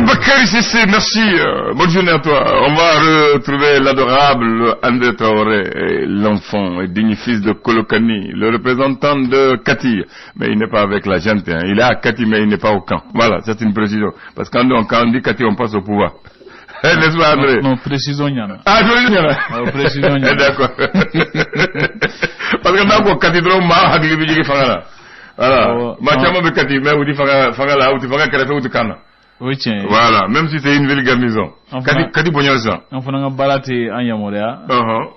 Bakary Cissé, merci. Bonne journée à toi. On va retrouver l'adorable André Traoré, l'enfant et digne fils de Kolokani, le représentant de Kati. Mais il n'est pas avec la gente. Hein. Il est à Kati, mais il n'est pas au camp. Voilà, c'est une précision. Parce que quand on dit Kati, on passe au pouvoir. N'est-ce pas, André? Non, précision ɲana. Ah, précision ɲana. Awɔ, précision ɲana. D'accord. Parce que n'a ko Kati dɔrɔn, maa hakili bɛ jigin fanga la. Voilà. Maa caman bɛ Kati, mais u ti fanga la, u ti fanga kɛrɛfɛ, u ti kan na. O ye tiɲɛ ye. Voilà, même si c'est une ville garnison. Kati, Kati bonya sisan. An fana ka baara tɛ an yamaruya.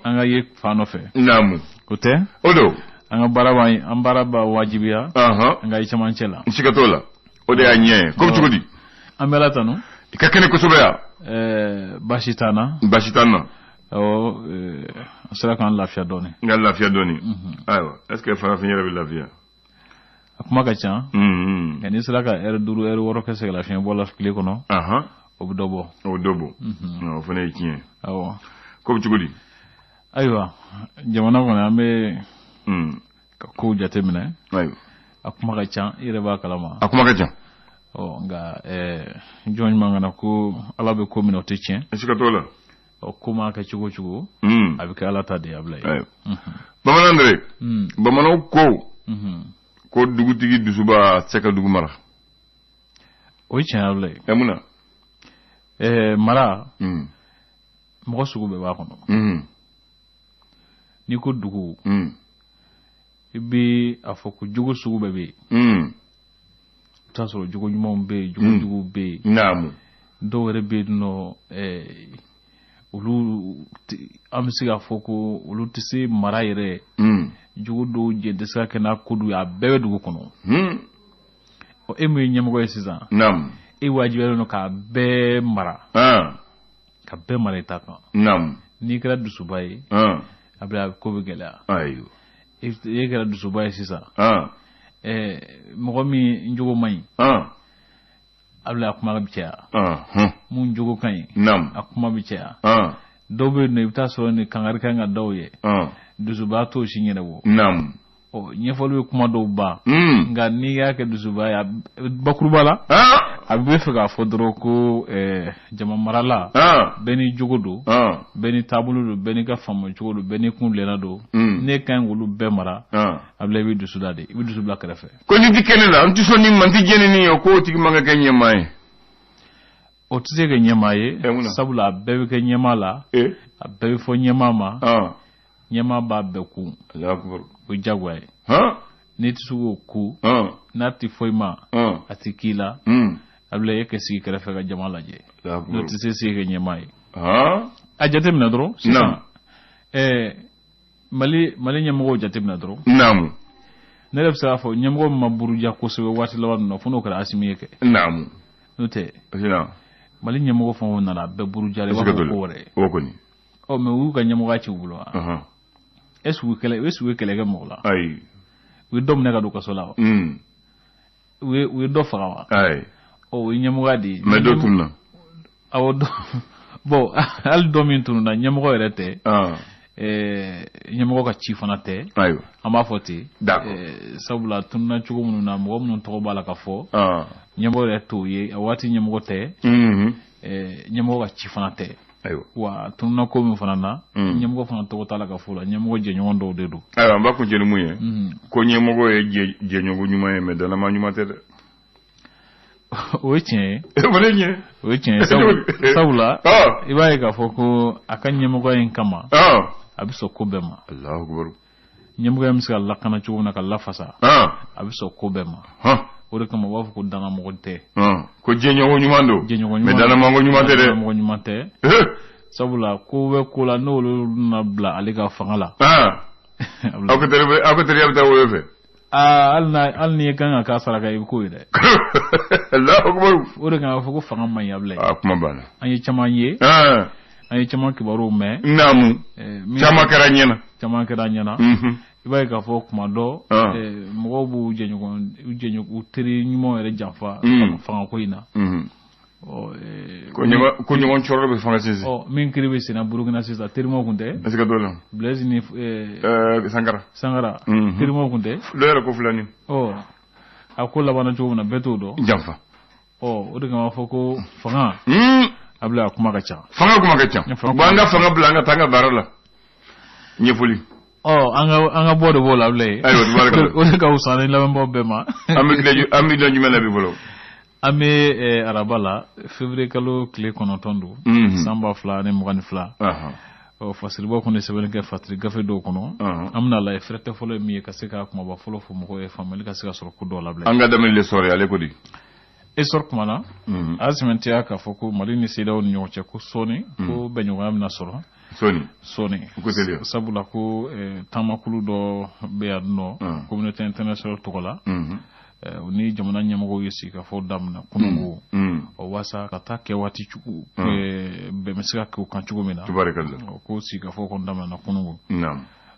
An ka ye fan nɔfɛ. Naamu. O tɛ? O don. An ka baara b'an an baara b'a wajibiya. An ka ye cɛmancɛ la. Siga t'o la. O de y'a ɲɛ ye. Ko bɛ cogo di? An bɛ Ala tanu. I ka kɛnɛ kosɛbɛ yan. Baasi t'an na. Baasi t'an na. Awɔ, an sera k'an lafiya dɔɔnin. N ka lafiya dɔɔnin. Ayiwa, est ce que farafin yɛrɛ bɛ lafiya? A kuma ka ca. Nka n'i sera ka ɛri 5, ɛri 6 kɛ sɛgɛnlafiɲɛbɔ la tile kɔnɔ, o bɛ dɔ bɔ. O bɛ dɔ bɔ. O fana ye tiɲɛ ye. Awɔ. Ko bɛ cogo di? Ayiwa, jamana kɔnɔ an bɛ ka kow jateminɛ. Ayiwa. A kuma ka ca, i yɛrɛ b'a kalama. A kuma ka ca. Ɔ, nka jɔn ɲuman kana ko Ala bɛ ko min na o tɛ tiɲɛ. Siga t'o la. Ɔ, ko maa kɛ cogo o cogo, a bɛ kɛ Ala ta de ye, a bila ye. Bamanan Andre, bamananw ko ko dugutigi dusuba tɛ se ka dugu mara. O ye tiɲɛ ye, Abulaye. Ɛ, mun na? Mara, mɔgɔ sugu bɛɛ b'a kɔnɔ. N'i ko dugu, i bɛ a fɔ ko jogo sugu bɛɛ bɛ yen. I bɛ t'a sɔrɔ jogo ɲumanw bɛ yen, jogo juguw bɛ yen. Naamu. Dɔw yɛrɛ bɛ yen nɔ, olu an bɛ se k'a fɔ ko olu tɛ se mara yɛrɛ. Jogo dɔw jɛ tɛ se ka kɛ n'a ko dɔw ye, a bɛɛ bɛ dugu kɔnɔ. Ɔ, e min ye ɲɛmɔgɔ ye sisan, Naamu. e wajibiyalen don k'a bɛɛ mara. Ka bɛɛ mara i ta kan. Naamu. N'i kɛra dusuba ye, a bɛ ko bɛ gɛlɛya. Ayiwa. E kɛra dusuba ye sisan, mɔgɔ min jogo man ɲi, a bɛ a kuma bɛ caya. Mun jogo ka ɲi, a kuma bɛ caya. Dɔw bɛ yen nɔ, i bɛ taa sɔrɔ ni kangari kan ka d'aw ye, dusuba t'o si ɲɛnabɔ. Naamu. Ɔ, ɲɛfɔli bɛ kuma dɔw ban. Nka n'i y'a kɛ dusuba ye, bakuruba la, a bɛ fɛ k'a fɔ dɔrɔn ko jama marala, bɛɛ n'i jogo don, bɛɛ n'i taabolo don, bɛɛ n'i ka faamu cogo don, bɛɛ n'i kun tilenna don. Ne ka ɲi k'olu bɛɛ mara, a bila i bɛ dusu da de, i bɛ dusu bila kɛrɛfɛ. Ko ni ti kɛnɛ la, n ti sɔn nin ma, n ti jɛni nin ye, k'o tigi man ka kɛ ɲɛmaa ye. O tɛ se ka ɲɛmaa ye, sabula a bɛɛ bɛ kɛ ɲɛmaa la, a bɛɛ bɛ fɔ ɲɛmaa ma. Ɲɛmaa b'a bɛɛ kun. O ye diyagoya ye. N'i tɛ se k'o ku, n'a tɛ fɔ i ma, a tɛ k'i la, a bila e ka sigi kɛrɛfɛ ka jama lajɛ. N'o tɛ se sigi kɛ ɲɛmaa ye. A jateminɛ dɔrɔn sisan, Mali ɲɛmɔgɔw jateminɛ dɔrɔn. Naamu. Ne yɛrɛ bɛ se k'a fɔ ɲɛmɔgɔ min ma buruja kosɛbɛ waati laban ninnu na, fo n'o kɛra Asimi ye kɛ. Naamu. N'o tɛ, Mali ɲɛmɔgɔ fɛn o fɛn nana, a bɛɛ burujara, i b'a fɔ ko wɛrɛ. O kɔni. Ɔ, mais u y'u ka ɲɛmɔgɔya ci u bolo wa? Est-ce que u ye kɛlɛ kɛ mɔgɔ la? Ayi. U ye dɔ minɛ ka don kaso la wa? U ye dɔ faga wa? Ayi. Ɔ, o ye ɲɛmɔgɔya de ye. Mais dɔ tununna. Awɔ, dɔ, bon, hali dɔ min tununna, ɲɛmɔgɔ yɛrɛ tɛ. Ɲɛmɔgɔ ka ci fana tɛ. Ayiwa. An b'a fɔ ten. D'accord. Sabula tununna cogo minnu na, mɔgɔ minnu tɔgɔ b'a la ka fɔ. Ɲɛmɔgɔ yɛrɛ t'o ye, a waati ɲɛmɔgɔ tɛ. Ɲɛmɔgɔ ka ci fana tɛ. Ayiwa. Wa tununna ko min fana na, ɲɛmɔgɔ fana tɔgɔ t'a la ka fɔ la, ɲɛmɔgɔ jɛɲɔgɔn dɔw de don. Ayiwa, an b'a kuncɛ ni mun ye? Ko ɲɛmɔgɔ ye jɛɲɔgɔn ɲuman ye, mais dannama ɲuman tɛ dɛ. O ye tiɲɛ ye. O fana ye tiɲɛ ye. O ye tiɲɛ ye. Sabula, i b'a ye k'a fɔ ko a ka ɲɛmɔgɔya in kama, a bɛ sɔn ko bɛɛ ma. Alahu akibaru. Ɲɛmɔgɔya bɛ se ka lakana cogo min na, ka lafasa, a bɛ sɔn ko bɛɛ ma. O de kama u b'a fɔ ko dannamɔgɔ tɛ. Ko jɛɲɔgɔn ɲuman don. Jɛɲɔgɔn ɲuman. Mais dannamɔgɔ ɲuman tɛ dɛ. Dannamɔgɔ ɲuman tɛ. Sabula ko bɛ ko la, n'olu na bila ale ka fanga la. Aw ka teriya bɛ taa woyo fɛ. Aa, hali n'i kan ka k'a saraka, i bɛ k'o ye dɛ. Alahu akibaru. O de kama a fɔ ko fanga man ɲi, Abulaye. Aa, kuma banna. An ye caman ye. An ye caman kibaruw mɛn. Naamu. Caman kɛra ɲɛna. Caman kɛra ɲɛna. I b'a ye k'a fɔ kuma dɔ, mɔgɔw b'u jɛɲɔgɔn, u teri ɲumanw yɛrɛ janfa fangako in na. Ko ɲɔgɔn cɔrɔ bɛ fanga sinsin. Ɔ, min kiri bɛ senna Burukina sisan, terimaw kun tɛ. Est-ce que dɔ la? Blaise ni Sankara. Sankara. Terimaw kun tɛ. Dɔ yɛrɛ ko filani. Ɔ, a ko labanna cogo min na, bɛɛ t'o dɔn. Janfa. Ɔ, o de kama fɔ ko fanga, Abulaye, a kuma ka ca. Fanga kuma ka ca. Bon, an ka fanga bila, an ka taa an ka baara la, ɲɛfɔli. Ɔ, an ka bɔ de b'o la, Abulaye. Ayiwa, tubaarikala. O de ka wusa ni lamɛnbaaw bɛɛ ma. An bɛ tile jumɛn na bi fɔlɔ? An bɛ araba la, février kalo tile 9 don, san 2022. Ɔ, fasiribaw kɔni sɛbɛnni kɛ fasiri gafe dɔw kɔnɔ. An bɛna lajɛ fɛrɛtɛ fɔlɔ ye min ye, ka se ka kumaba fɔlɔ fɔ mɔgɔw ye, faamuyali ka se ka sɔrɔ ko dɔw la, Abulaye. An ka daminɛ L'Essor, ale ko di? Essor kumana, a y'a sɛmɛntiya k'a fɔ ko Mali ni CEDEAO ni ɲɔgɔn cɛ, ko sɔɔni ko bɛnɲɔgɔnya bɛna sɔrɔ. Sɔɔni. Sɔɔni, sabula ko taamakulu dɔ bɛ yan nɔ, communauté internationale tɔgɔ la, u ni jamana ɲɛmɔgɔw ye sigikafɔ daminɛ kununko, ɔ, waasa ka taa kɛ waati cogo bɛn bɛ se ka kɛ o kan cogo min na. Ko sigikafɔ kɔni daminɛna kununko.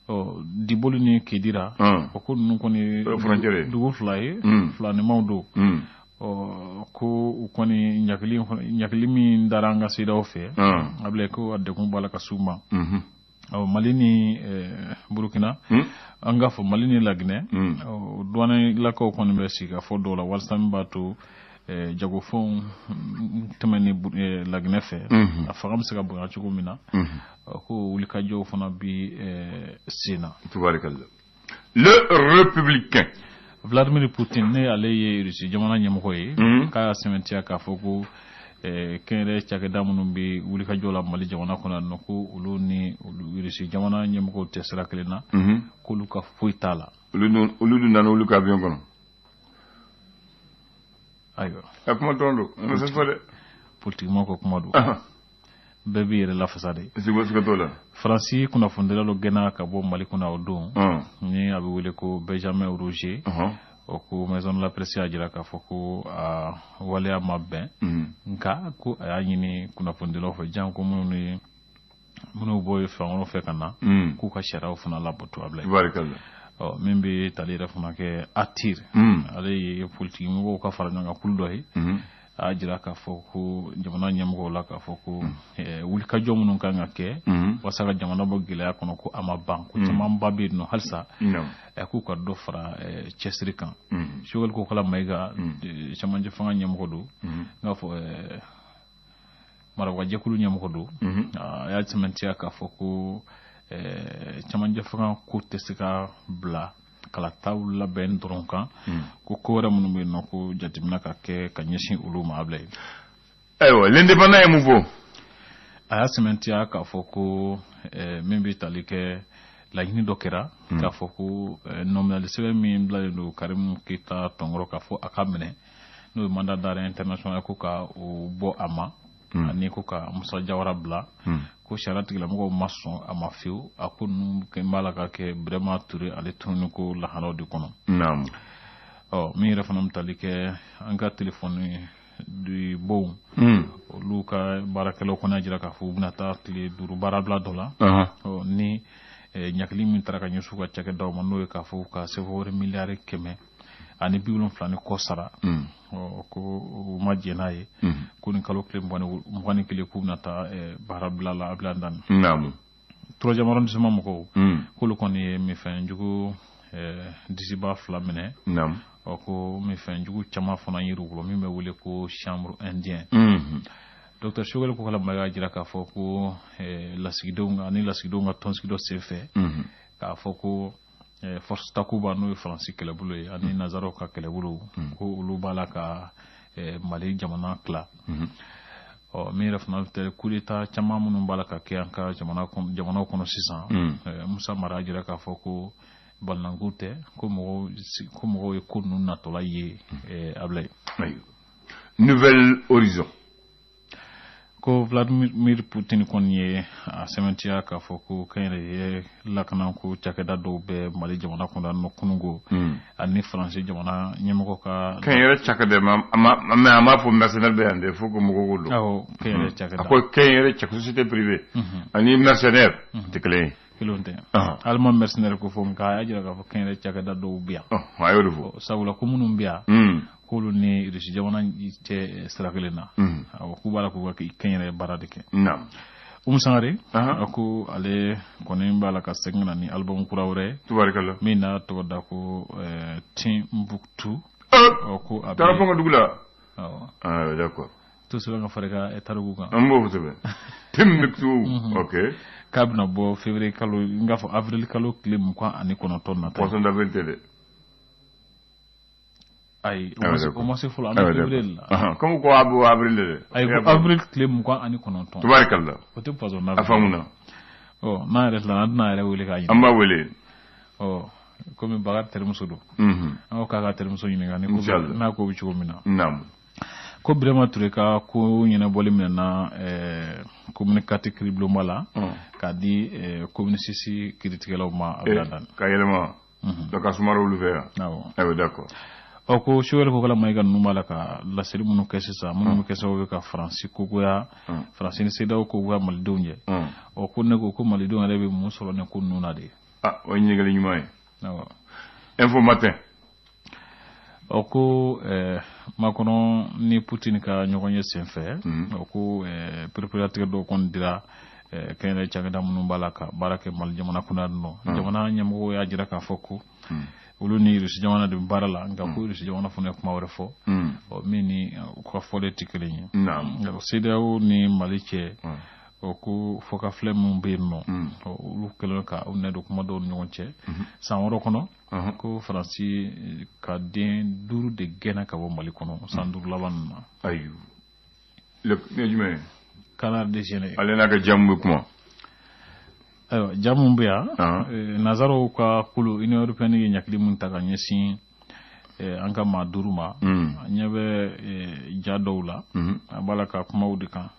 Ɔ, Diboli ni Kedira, o ko ninnu kɔni dugu fila ye, filanimaw don. Ɔ, ko u kɔni ɲagili min dara an ka CEDEAO fɛ, Abulaye, ko a degun b'a la ka s'u ma. Ɔ, Mali ni Burukina, an k'a fɔ Mali ni Laginɛ, douanelakaw kɔni bɛ sigikafɔ dɔw la, walasa min b'a to jagofɛnw tɛmɛ ni Laginɛ fɛ, a fanga bɛ se ka bonya cogo min na. Ko wulikajɔw fana bi sen na. Le Républicain. Vladimir Poutine, ne ale ye Russie jamana ɲɛmɔgɔ ye, k'a y'a sɛmɛntiya k'a fɔ ko kɛnyɛrɛ cakɛda minnu bɛ wulikajɔ la Mali jamana kɔnɔ yan nɔ, ko olu ni Russie jamana ɲɛmɔgɔw tɛ sira kelen na, k'olu ka foyi t'a la. Olu dun nana olu ka avion kɔnɔ. Ayiwa. A kuma dɔrɔn don, n bɛ fɛn fɔ dɛ. Politikimɔgɔw ka kuma don. Bɛɛ b'i yɛrɛ lafasa de. Siga t'o la. Faransi kunnafonidila dɔ gɛnna ka bɔ Mali kɔnɔ o don, ni a bɛ wele ko Benjamin Roger. O ko Maison de la Presse y'a jira k'a fɔ ko a waleya ma bɛn, nka ko a y'a ɲini kunnafonidilaw fɛ, janko minnu ni minnu bɔ fan wɛrɛw fɛ ka na, k'u ka sariyaw fana labato, Abulaye. Ɔ, min bɛ tali yɛrɛ fana kɛ ATIR, ale ye politiki mɔgɔw ka fara ɲɔgɔn kan kulu dɔ ye, a y'a jira k'a fɔ ko jamana ɲɛmɔgɔw la, k'a fɔ ko wulikajɔ minnu kan ka kɛ walasa ka jamana bɔ gɛlɛya kɔnɔ, ko a ma ban, ko camanba bɛ yen nɔ halisa, k'u ka dɔ fara cɛsiri kan. Choguel Kokalla Maïga, cɛmancɛ fanga ɲɛmɔgɔ don, n k'a fɔ marabagajɛkulu ɲɛmɔgɔ don, a y'a sɛmɛntiya k'a fɔ ko cɛmancɛ fanga ko tɛ se ka bila kalataw labɛn dɔrɔn kan, ko ko wɛrɛ minnu bɛ yen nɔ, ko jateminɛ ka kɛ ka ɲɛsin olu ma, Abulaye. Ayiwa, L'Indépendant ye mun fɔ? A y'a sɛmɛntiya k'a fɔ ko min bɛ tali kɛ laɲini dɔ kɛra, k'a fɔ ko nɔminɛli sɛbɛn min bilalen don Karimu Keyita tɔnkɔrɔ, k'a fɔ a ka minɛ, n'o ye mandat d'arrêt international, ko ka o bɔ a ma, ani ko ka Musa Jawara bila, ko sariya tigilamɔgɔw ma sɔn a ma fiyewu. A ko ninnu b'a la ka kɛ Burama Ture ale tununi ko lahalaw de kɔnɔ. Ɔ, min yɛrɛ fana bɛ tali kɛ an ka telefɔni bonw, olu ka baarakɛlaw kɔni y'a jira k'a fɔ u bɛna taa tile 5 baarabila dɔ la. Ɔ, ni ɲagili min taara ka ɲɛsin u ka cakɛdaw ma, n'o ye k'a fɔ ka CFA wari miliyari 170 ni kɔ sara, ɔ, ko u ma jɛn n'a ye, ko nin kalo tile 21 k'u bɛna taa baarabila la, Abila Ndani. Troisième arrondissement mɔgɔw, k'olu kɔni ye minfɛnjugu disiba 2 minɛ. Ɔ, ko minfɛnjugu caman fana yer'u bolo, min bɛ wele ko chanvre indien. Docteur Choguel Kokalla Maïga y'a jira k'a fɔ ko lasigidenw ani lasigidenw ka tɔnsigi dɔ senfɛ, k'a fɔ ko force Takuba, n'o ye Faransi kɛlɛbolo ye, ani Nazaraw ka kɛlɛbolo, ko olu b'a la ka Mali jamana tila. Ɔ, min yɛrɛ fana tɛ coup d'état caman minnu b'a la ka kɛ an ka jamanaw kɔnɔ sisan, Musa Mara y'a jira k'a fɔ ko balinako tɛ, ko mɔgɔw ye ko ninnu natɔla ye, Abulaye. Nouvel Horizon. Ko Vladimir Poutine kɔni ye a sɛmɛntiya k'a fɔ ko kɛnyɛrɛye lakanako cakɛda dɔw bɛ Mali jamana kɔnɔ yan nɔ kununko, ani Faransi jamana ɲɛmɔgɔ ka Kɛnyɛrɛ cakɛda, mais a m'a fɔ mercenaire bɛ yan dɛ, faut que mɔgɔw k'o dɔn. Awɔ, kɛnyɛrɛ cakɛda. A ko kɛnyɛrɛ cakɛ, société privée, ani mercenaire tɛ kelen ye. Kelenw tɛ. Allemand mercenaire ko fɔ, nka a y'a jira k'a fɔ kɛnyɛrɛ cakɛda dɔw bɛ yan. A y'o de fɔ. Sabula ko minnu bɛ yan, k'olu ni Rusi jamana cɛ sira kelen na. Awɔ, k'u b'a la k'u ka kɛnyɛrɛ baara de kɛ. Umu Sangare, a ko ale kɔni b'a la ka segin ka na ni album kura wɛrɛ ye. Min n'a tɔgɔ da ko Timbuktu. Ɔ, ko a bɛ taara fɔ n ka dugu la. Awɔ. Ah, d'accord. To sɛbɛn ka fara i ka tariku kan. An b'o sɛbɛn. Timbuktu. Ok. K'a bɛna bɔ février kalo, n k'a fɔ avril kalo tile 29 nata. Poisson d'avril tɛ dɛ. Ayi, o ma se fɔlɔ, an bɛ février de la. Comme ko a bɔ avril de dɛ. Ayi, ko avril tile 29. Tubaarikala. O tɛ poisson d'avril. A faamuna. Ɔ, n'an yɛrɛ tilala, an tɛna yɛrɛ wele k'a ɲininka. An b'a wele. Ɔ, komi Bakari terimuso don. An ko k'a ka terimuso ɲininka ni ko n'a ko bɛ cogo min na. Naamu. Ko Birama Ture ka ko ɲɛnabɔli minɛna commune 4 kiiribulonba la k'a di commune 6 kiiritigɛlaw ma Abudulayi. Ka yɛlɛma. Donc a sumara olu fɛ yan. Awɔ. Ayiwa, d'accord. Ɔ, ko Choguel Kokalla Maïga ninnu b'a la ka laseli minnu kɛ sisan, minnu bɛ kɛ sababu ye ka Faransi kogoya, Faransi ni CEDEAO kogoya Malidenw ye. Ɔ, ko ne ko ko Malidenw yɛrɛ bɛ mun sɔrɔ nin ko ninnu na de? Ah, o ye ɲininkali ɲuman ye. Awɔ. Info Matin. Ɔ, ko Macron ni Poutine ka ɲɔgɔn ye senfɛ, ɔ, ko pereperelatigɛ dɔw kɔni dira kɛnyɛrɛye cakɛda minnu b'a la ka baara kɛ Mali jamana kunna nɔ. Jamana ɲɛmɔgɔw y'a jira k'a fɔ ko olu ni Rusi jamana de bɛ baara la, nka ko Rusi jamana fana ye kuma wɛrɛ fɔ, ɔ, min ni u ka fɔlen tɛ kelen ye. CEDEAO ni Mali cɛ, ɔ, ko fɔkafilɛ minnu bɛ yen nɔ, olu kɛlen ka u nɛ don kuma dɔw ni ɲɔgɔn cɛ. San 6 kɔnɔ, ko Faransi ka den 5 de gɛnna ka bɔ Mali kɔnɔ san 5 laban ninnu na. Ayiwa, ne ye jumɛn ye? Canard déchaîné. Ale n'a ka jamu bɛ kuma. Ayiwa, jamu bɛ yan. Nazaraw ka kulu Union européenne ye ɲakili min ta ka ɲɛsin an ka maa 5 ma, an ɲɛ bɛ ja dɔw la, a b'a la ka kumaw de kan.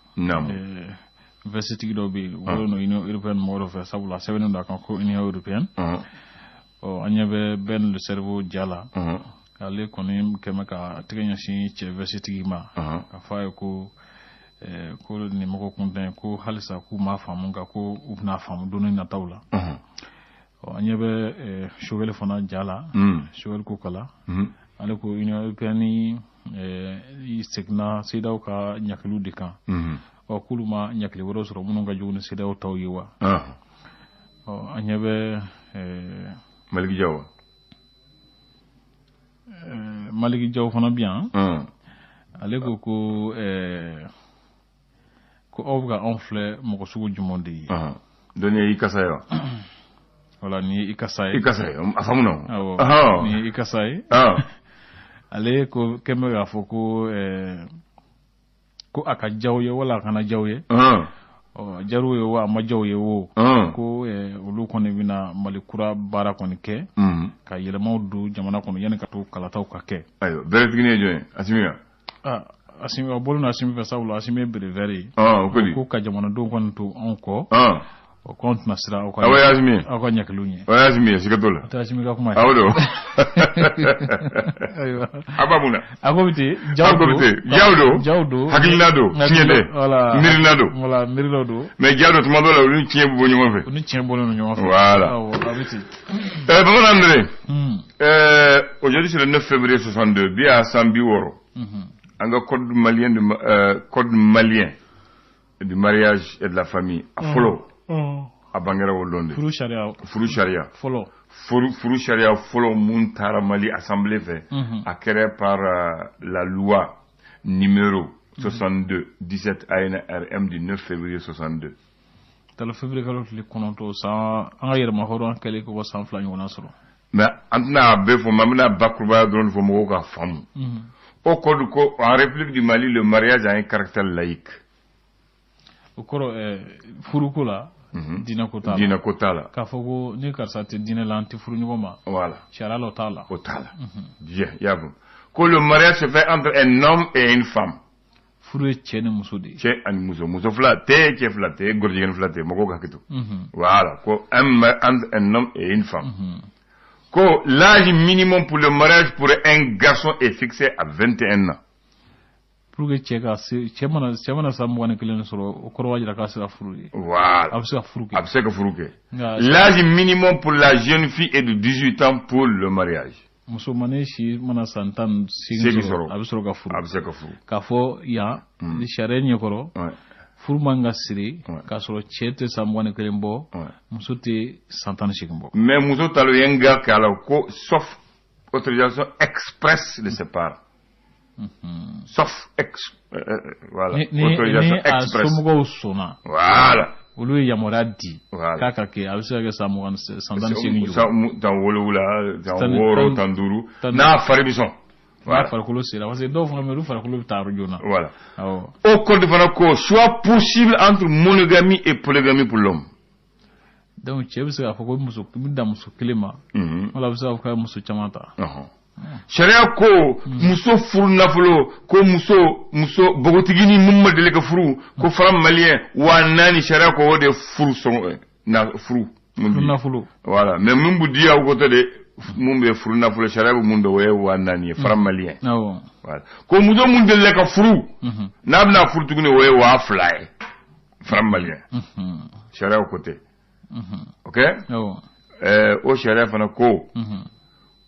Vɛsitigi dɔw bɛ yen, u bɔlen don Union européenne mɔgɔ dɔ fɛ, sabula sɛbɛnnen don a kan ko Union européenne. Ɔ, an ɲɛ bɛ Ben le Cerveau ja la, ale kɔni kɛmɛ ka tɛgɛ ɲɛsin cɛ vɛsitigi ma ka fɔ a ye ko ko nin mɔgɔ kuntan, ko halisa k'u m'a faamu, nka ko u bɛna faamu don nataw la. Ɔ, an ɲɛ bɛ Choguel fana ja la, Choguel Kokalla, ale ko Union européenne seginna CEDEAO ka ɲakiliw de kan. Ɔ, k'olu ma ɲakili wɛrɛw sɔrɔ minnu ka jugu ni CEDEAO taw ye wa? Ɔ, an ɲɛ bɛ Maliki Jaw. Maliki Jaw fana bi yan. Ale ko ko aw bɛ ka anw filɛ mɔgɔ sugu jumɛn de ye? Dɔnni ye i kasa ye wa? Wala, nin ye i kasa ye. I kasa ye, a faamuna. Awɔ, nin ye i kasa ye. Ale ko kɛn bɛ k'a fɔ ko a ka jaw ye wala a kana jaw ye. Ɔ, jar'u ye wa a ma jaw ye o, ko olu kɔni bɛna Mali kura baara kɔni kɛ ka yɛlɛmaw don jamana kɔnɔ yanni ka to kalataw ka kɛ. Ayiwa, bɛrɛtigi ye jɔn ye? Asimi wa? Ah, Asimi, a bɔlen don Asimi fɛ, sabula Asimi ye bere vert ye. O ko di? Ko ka jamanadenw kɔni to anw kɔ. O ko anw tɛna siran aw ka Awɔ, ye Asimi ye. aw ka ɲakiliw ɲɛ. O ye Asimi ye, siga t'o la. O tɛ Asimi ka kuma ye. Awɔ don. Ayiwa. A b'a mun na? A ko bɛ ten, jaw A ko bɛ ten, jaw don. Jaw don. Hakilina don, tiɲɛ tɛ. Voilà. Miirina don. Voilà, miirina don. Mais jaw don, tuma dɔw la olu ni tiɲɛ bɛ bɔ ɲɔgɔn fɛ. U ni tiɲɛ bɔlen don ɲɔgɔn fɛ. Voilà. Awɔ, a bɛ ten. Bamanan André. Aujourd'hui c'est le 9 février 62, bi a san 60. An ka code malien du mariage et de la famille a fɔlɔ, a bangera o don de. Furu sariya. Furu sariya. Fɔlɔ. Furu sariya fɔlɔ mun taara Mali assemblée fɛ, a kɛra par la loi numéro 62 17 ANRM du 9 février 62. Talo février kalo tile 9, san an ka yɛlɛma hɔrɔn kɛlen ko san 2 ɲɔgɔnna sɔrɔ. Mais an tɛna a bɛɛ fɔ, mais an bɛna bakurubaya dɔrɔn fɔ mɔgɔw ka faamu. O code ko en République du Mali, le mariage a un caractère laïque. O kɔrɔ, furuko la, diinɛ ko t'a la. Diinɛ ko t'a la. K'a fɔ ko ni karisa tɛ diinɛ la, an tɛ furu ɲɔgɔn ma. Voilà. Sariya la, o t'a la. O t'a la. Bien, i y'a faamu. Ko le mariage se fait entre un homme et une femme. Furu ye cɛ ni muso de ye. Cɛ ani muso, muso fila tɛ, cɛ fila tɛ, gorojigɛni fila tɛ, mɔgɔw ka hakili to. Voilà, ko entre un homme et une femme. Ko l'âge minimum pour le mariage pour un garçon est fixé à 21 ans. Pour que cɛ ka se, cɛ mana san 21 sɔrɔ, o kɔrɔ b'a jira k'a sera furu ye. Voilà. A bɛ se ka furu kɛ. A bɛ se ka furu kɛ. L'âge minimum pour la jeune fille est de 18 ans pour le mariage. Musomanin si mana san 18 sɔrɔ, a bɛ sɔrɔ ka furu. A bɛ se ka furu. K'a fɔ yan sariya ɲɛkɔrɔ, furu man ka siri k'a sɔrɔ cɛ tɛ san 21 bɔ, muso tɛ san 18 bɔ. Mais muso ta la, o ye n ga k'a la ko sauf autorisation expresse de ses parents. Sauf ex voilà, ni autorisation ni a express. Somɔgɔw sɔnna. Voilà. Olu ye yamaruya di Voilà. k'a ka kɛ, a bɛ se ka kɛ san 20, san 18 ɲɔgɔn. San 7, san Tan 6, 15, n'a fari bɛ sɔn. N'a Voilà. farikolo sera, parce que dɔw fana bɛ yen, olu farikolo bɛ taa yɔrɔ joona. Voilà. Awɔ. O code fana ko choix possible entre monogamie et polygamie pour l'homme. Donc cɛ bɛ se k'a fɔ ko muso n bɛ dan muso kelen ma, wala a bɛ se k'a fɔ k'a ye muso caman ta. Sariya ko muso furu nafolo, ko muso npogotiginin mun ma deli ka furu, ko franc malien 4000, sariya ko o de furu sɔngɔ na furu mun furu di. Nafolo. Voilà, mais mun bu di aw ko tɛ de, mun bɛ furu nafolo, sariya bɛ mun dɔn, o ye 4000 ye franc malien. Voilà, ko muso mun delila ka furu, n'a bɛna furu tuguni, o ye 2000 ye franc malien. Sariya ko tɛ. Ok. O sariya fana ko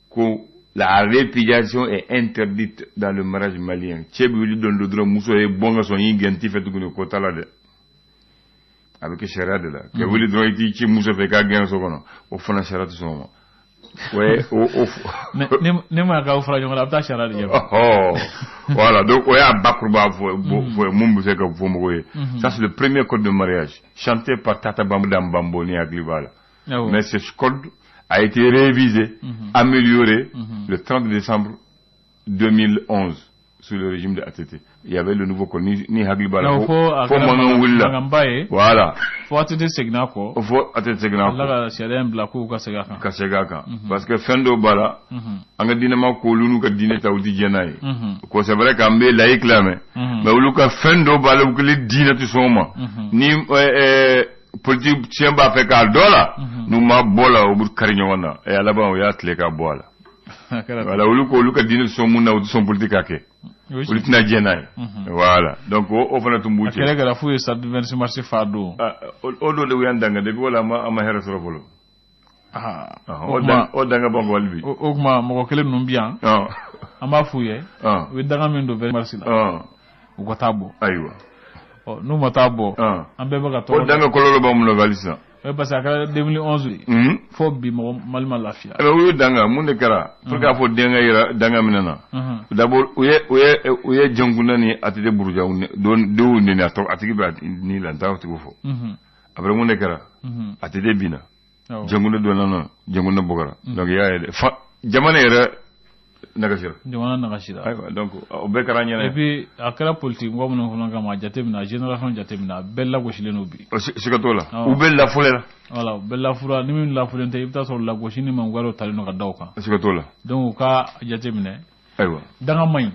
ko la répudiation est interdite dans le mariage malien. Cɛ bɛ wuli don dɔ dɔrɔn, muso ye bɔn ka sɔn y'i gɛn t'i fɛ tuguni, ko t'a la dɛ, a bɛ kɛ sariya de la. Ka wuli dɔrɔn i t'i ci muso fɛ k'a gɛn so kɔnɔ, o fana sariya tɛ sɔn o ma. O ye o Ne ma k'aw fara ɲɔgɔn kan, a bɛ taa sariya de ɲɛfɛ. Ɔhɔ, voilà, donc o y'a bakuruba fɔ mun bɛ se ka fɔ mɔgɔw ye. Ça, c'est le premier code de mariage chanté par Tata Bambou Bambo, ni hakili b'a la. Mais ce code a été révisé, amélioré le 30 décembre 2011 sous le régime de ATT. Il y avait le nouveau code, ni hakili b'a la. Fo a fo kɛra mankan wulila. Mankanba ye. Voilà. Fo ATT seginna kɔ. Fo ATT seginna Ala kɔ. ka sariya in bila k'u ka segin a kan. Ka segin a kan. Parce que fɛn dɔw b'a la, an ka diinɛma ko olu n'u ka diinɛ ta, u ti jɛn n'a ye. Ko c'est vrai k'an bɛ laïc la, mais olu ka fɛn dɔw b'a la, u kelen diinɛ tɛ sɔn o ma. Ni politicien b'a fɛ k'a dɔ la, n'u ma bɔ la, u bɛ kari ɲɔgɔn na. Et a laban, u y'a tile ka bɔ a la. A kɛra ten. Voilà, olu ko olu ka diinɛ tɛ sɔn mun na, u tɛ sɔn politique ka kɛ. O ye Olu tiɲɛ. tɛna jɛn n'a ye. Voilà, donc o fana tun b'u A cɛ. kɛlɛ kɛra f'u ye stade 26 mars fa don. Ah, o don de u y'an danga, depuis o la an ma hɛrɛ sɔrɔ fɔlɔ. Ah, Ah, o o kuma o danga ban ko hali bi. O kuma mɔgɔ kelen ninnu bi yan, an b'a f'u ye, u ye danga min don 26 mars la, u ka taa bɔ. Ayiwa. Ɔ, n'u ma taa bɔ, an bɛɛ bɛ ka O tɔgɔ. danga kɔlɔlɔ b'an bolo hali sisan. O parce que a kɛra 2011 de, fo bi mɔgɔ Mali ma lafiya. Eh ben, u y'o danga, mun de kɛra pour que a fɔ den ka yira danga minɛ na? D'abord u ye Dioncounda ni ATT buruja dɔw neni, a tɔgɔ a tigi bɛ ni la, n t'a tigi fɔ. Après mun de kɛra? ATT binna. Dioncounda donna nɔ, Dioncounda bɔgɔra. Donc i y'a ye dɛ, fa jamana yɛrɛ nagasira. Jamana nagasira. Ayiwa, donc o bɛɛ kɛra an ɲɛna. Et puis a kɛra politique mɔgɔ minnu fana kama, a jateminɛ, a génération jateminɛ, a bɛɛ lagosilen don bi. O siga t'o la. Awɔ. U bɛ lafɔlɛ la. Voilà, u bɛɛ lafura. Ni min lafulen tɛ, i bɛ taa sɔrɔ lagosi ni mangoya dɔ talen don ka da o kan. Siga t'o la. Donc u ka jateminɛ. Ayiwa. Danga man ɲi.